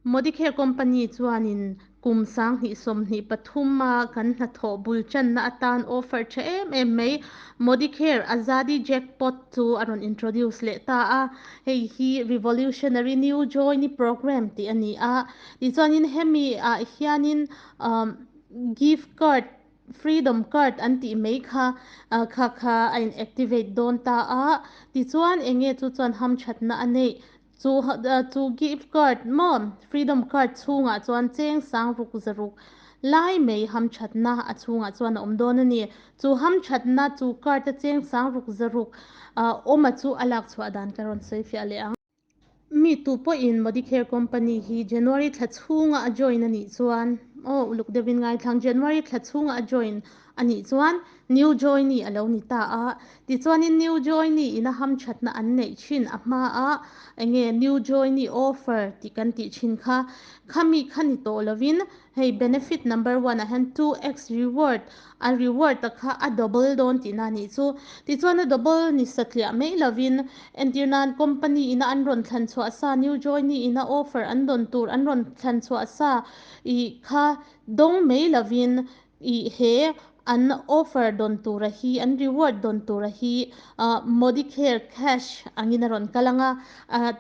Modicare Company chuanin kum 2023 a kan hnathawh bul tanna atan offer tha em em mai Modicare Azadi Jackpot chu a rawn introduce leh ta a. Hei hi Revolutionary New Joinee Program tih a ni a. Tichuanin hemi ah hianin gift card, freedom card an tih mai kha kha kha a in activate dawn ta a. Tichuan enge chu chuan hamthatna a neih Chu chu gift card maw freedom card chhungah chuan cheng sang ruk zaruk lai mai hamthatna a chhungah chuan a awm dawn a ni. Chu hamthatna chu card a cheng sang ruk zaruk awma chu a lak chhuah dan ka rawn sawi fiah leh ang. Mi tu pawhin Modicare company hi January thla chhunga a join a nih chuan aw uluk deuhin ngaithlang January thla chhunga a join a nih chuan New Joinee a lo ni ta a, tichuanin New Joinee ina hamthatna an neih thin a hma a, enge New Joinee offer tih kan tih thin kha, khami kha ni tawh lovin hei benefit number one ah hian 2x reward, a reward a kha a double dawn tihna a nih chu. Tichuan a double ni satliah mai lovin entir nan company ina an rawn thlan chhuah sa New Joinee ina offer an dawn tur an rawn thlan chhuah sa ih kha dawng mai lovin I he an offer dawn tura hi, an reward dawn tura hi Modicare cash angin a rawn kal ang a.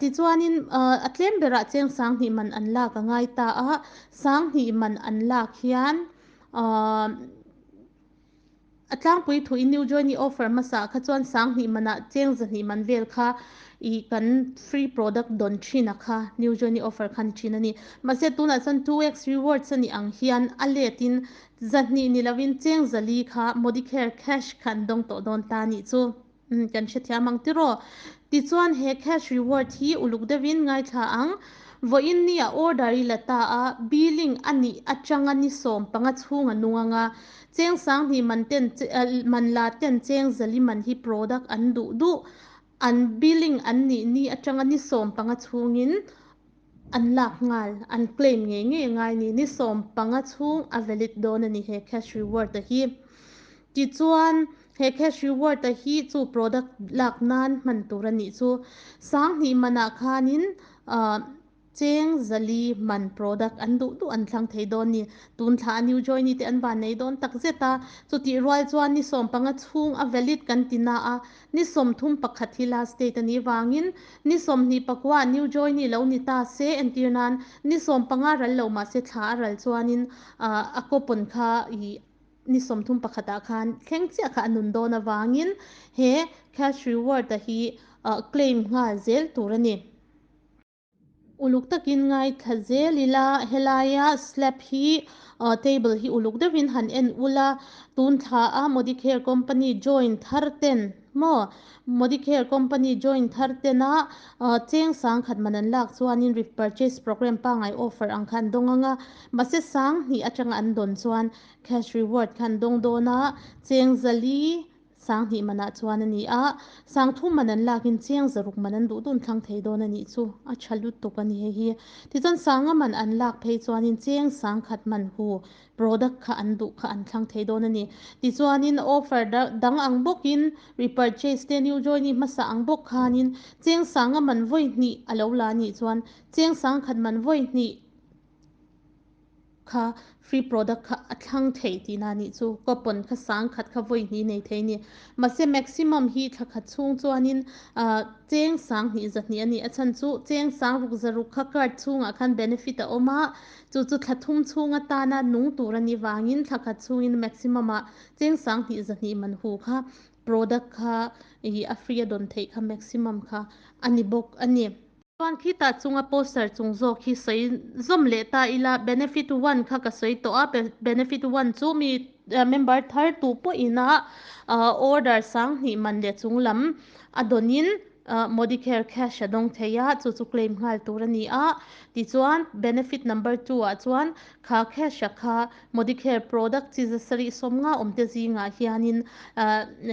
Tichuanin a tlem berah cheng 2000 man an lak a ngai ta a, 2000 man an lak hian a tlangpui thuin New Joinee offer hmasa kha chuan 2000 manah cheng 200 man vel kha I kan free product dawn thin a kha new joinee offer kha ni thin a ni. Mahse tunah chuan 2x rewards a nih ang hian a let in 200 ni lovin cheng 400 kha Modicare cash kha an dawng tawh dawn ta a nih chu. Umm kan hrethiam ang tiraw? Tichuan he cash reward hi uluk deuhin ngaithla ang. Vawiin ni a order i la ta a, billing a nih atanga ni 15 chhung a nung ang a, cheng 2000 man ten man la ten cheng 400 man hi product an duh duh An billing an nih ni atanga ni 15 chhungin an lak nghal, an claim ngei ngei a ngai ni. Ni 15 chhung a valid dawn a ni he cash reward a hi. Tichuan, he cash reward a hi chu product lak nan hman tur a nih chu. 2000 manah khanin Cheng 400 man product an duh duh an thlang thei dawn ni. Tun thla a new joinee te an van nei dawn tak zet a, chutih rual chuan ni 15 chhung a valid kan ti na a, ni 31 hi last date a nih vangin ni 29 ah new joinee lo ni ta se entir nan ni 15 ral lo mahse thla a ral chuanin a coupon kha ih ni 31 ah khan thleng chiah kha a nun dawn avangin he cash reward a hi claim nghal zel tur a ni. Uluk takin ngaithla zel ila, helaia slab hi table hi uluk deuhin han en ula, tun thla a Modicare company join thar ten maw Modicare company join thar tena cheng 1000 man an lak chuanin repurchase program pangai offer ang kha an dawng ang a, mahse 2000 atanga an dawn chuan cash reward kha an dawng dawn a, cheng 400 2000 manah chuan a ni a, 3000 man an lakin cheng 600 man an duh dun thlang thei dawn a nih chu, a tha lutuk a ni hei hi. Tichuan 50 man an lak phei chuanin cheng 1000 man hu product kha an duh kha an thlang thei dawn a ni. Tichuanin offer dang ang bawkin repurchase te new joinee hmasa ang bawk khanin cheng 50 man vawi hnih a lo la a nih chuan cheng 1000 man vawi hnih kha free product kha a thlang thei tihna a nih chu. Coupon kha 1000 kha vawi hnih nei thei a ni. Mahse maximum hi thla khat chhung chuanin cheng 20 200 a ni. A chhan chu cheng 6600 kha card chhungah khan benefit a awm a, chu chu thla thum chhung atana nung tur a nih vangin thla khat chhungin maximum ah cheng 20 200 man hu kha product kha ih a free a dawn theih kha maximum kha a ni bawk a ni. Chuan khitah chunga poster chung zawk hi sawi zawm leh ta ila, benefit one kha ka sawi tawh a, benefit one chu mi member thar tu pawhin a order 2000 man leh chung lam a dawnin Modicare cash a dawng thei a, chu chu claim nghal tur a ni a. Tichuan benefit number two ah chuan kha cash a kha Modicare product chi 750 awmte zingah hianin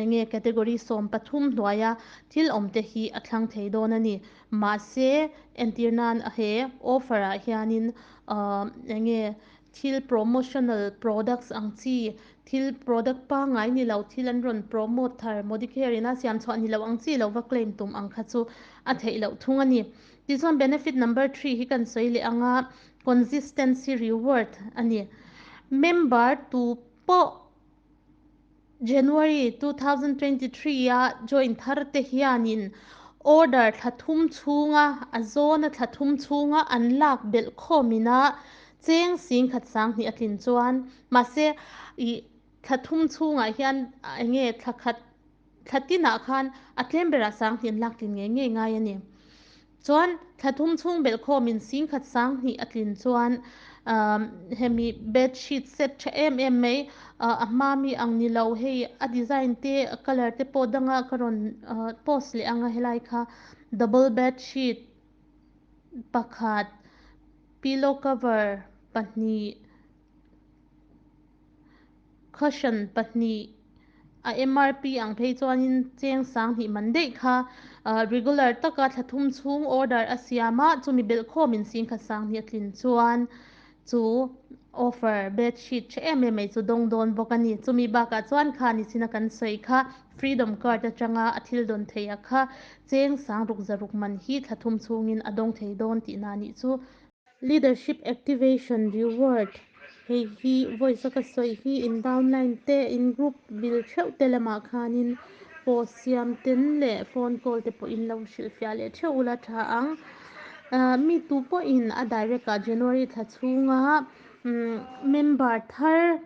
enge category 13 hnuaia Thil awmte hi a thlang thei dawn a ni. Mahse, entir nan he offer ah hianin enge thil promotional products ang chi, thil product pangngai ni lo thil an rawn promote thar Modicare in a siam chhuah ni lo ang chi lo va claim tum ang kha chu a theih loh thung a ni. Tichuan benefit number 3 hi kan sawi leh anga consistency reward ani. Member tu pawh January 2023 a join thar te hianin order thlathum chhunga a zawna thlathum chhunga an lak belh khawmina cheng sing khat sang hnih a tlin chuan mahse i thlathum chhungah hian enge thlakhat thlatinah khan a tlem berah sang hnih an lak tlin ngei ngei ngai ani. Chuan thlathum chhung belh khawmin sing khat sang hnih a tlin chuan hemi bedsheet set tha em em mai a hma mi ang ni lo hei a design te a color te pawh danga ka rawn post leh anga helai kha double bedsheet pakhat pillow cover pahnih cushion pahnih a MRP ang phei chuanin cheng sang hnih man daih kha regular taka thlathum chhung order a siama chumi belh khawmin sing khat sang hnih a tlin chuan chu offer bedsheet tha em em mai chu dawng dawn bawk ani. Chumi bakah chuan kha ni china kan sawi kha freedom card atanga a thil dawn thei a kha cheng sang ruk zaruk man hi thlathum chhungin a dawng thei dawn tih na ni chu. Leadership activation reward hei hi voice a ka sawi hi in downline te in group bil theuh te lamah khanin post siam ten leh phone call te pawh in lo hrilh fiah leh theuh ula tha ang. Mi tu pawhin a direct ah January thla chhunga member thar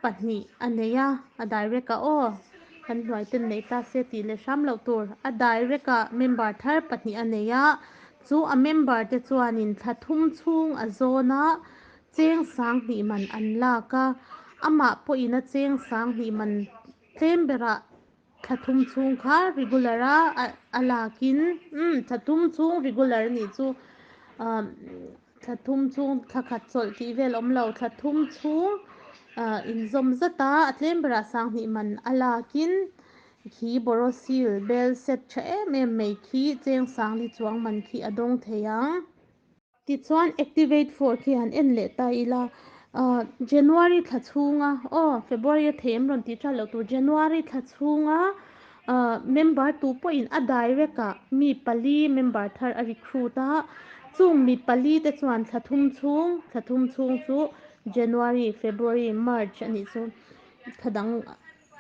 pahnih a nei a, a direct ah aw kan hnuai ten nei ta se tih leh hram loh tur a direct ah member thar pahnih a nei a, chu a member te chuanin thlathum chhung a zawna cheng sang hnih man an lak a, amah pawhin a cheng sang hnih man tlem berah thlathum chhung kha regular a a lakin thlathum chhung regular ani chu thlathum chhung thlakhat chawlh tih vel awm lo thlathum chhung inzawm zata a tlem berah sang hnih man a lakin khi borosil bel set tha em em mai khi cheng sang li chuang man khi a dawng thei ang. Tichuan activate for khi han en leh ta ila January thla chhunga aw February a thei em rawn tih tha loh tur January thla chhunga member tu pawhin a direct ah mi pali member thar a recruit a, chung mi pali te chuan thlathum chhung thlathum chhung chu January, February, March ani chu thladang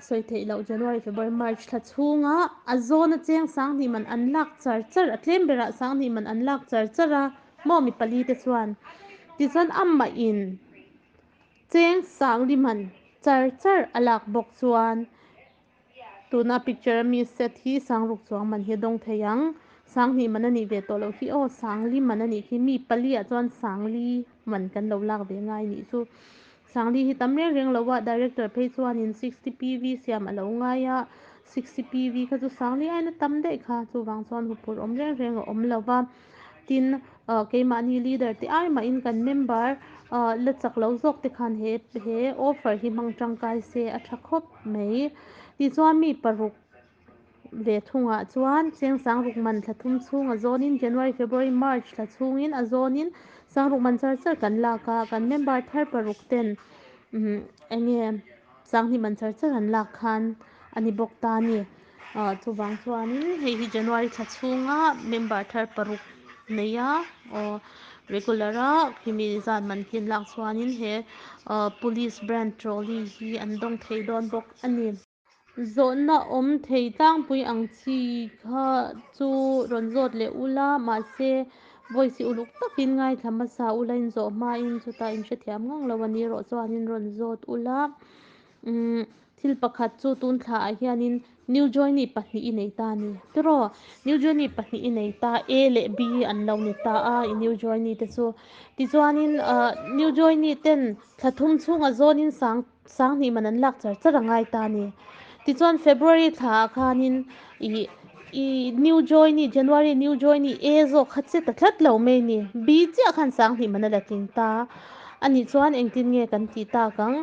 sawi theih loh January, February, March thla chhunga a zawna cheng sang hnih man an lak char char a tlem berah sang hnih man an lak char char a maw mi pali te chuan tichuan amah in cheng sang li man char char a lak bawk chuan tuna picture ami set hi sang ruk chuang man hi a dawng thei ang sang hnih man ani ve tawh loh hi aw sang li man ani khi mi pali ah chuan sang li man kan lo lak ve ngai nih chu. Sangli hi tam reng reng lo a director phei chuanin 60 PV siam a lo ngai a 60 PV kha chu sangli aina tam daih kha chuwang chuan hupur awm reng reng a awm lova tin keimahni leader te ai mahin kan member la chak lo zawk te khan he he offer hi hmang tangkai se a tha khawp mai. Tichuan mi paruk ve thungah chuan cheng sang ruk man thlathum chhung a zawnin January, February, March thla chhungin a zawnin sang ruk man char char kan lak a, kan member thar paruk ten enge sang hnih man char char an lak khan ani bawk ta ani. Chuwang chuanin hei hi January thla chhunga member thar paruk nei a aw regular a khimi zan man khi an lak chuanin he police brand trolley hi an dawng thei dawn bawk ani. Zawhna awm thei tlangpui ang chi kha chu rawn zawt leh ula mahse voice hi uluk takin ngaithla hmasa ula in zawh hmain chutah in hrethiam ngang lo ani erawh chuanin rawn zawt ula thil pakhat chu tun thla ah hianin new joinee pahnih i nei ta ani tiraw new joinee pahnih i nei ta A leh B an lo ni ta a i new joinee te chu tichuanin new joinee ten thlathum chhunga zawnin sang sang hnih man an lak char char a ngai ta ani. Tichuan February thla ah khanin i i new joinee January new joinee A zawk kha che ta tlat lo mai ni B chiah khan sang hnih man a la tling ta ani chuan engtin nge kan tih tak ang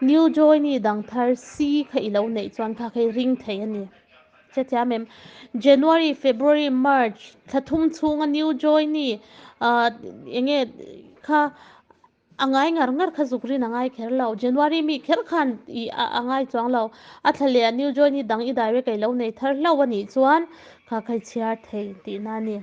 new joinee dang thar C kha i lo neih chuan kha khai ring thei ani. Hrethiam em January, February, March thlathum chhunga new joinee enge kha a ngai ngar ngar kha zuk rin a ngai kher lo January mi kher khan i a ngai chuang lo a thla leh a new joinee dang i direct ei lo nei thar hlo ani chuan kha khai chhiar thei tih na ani.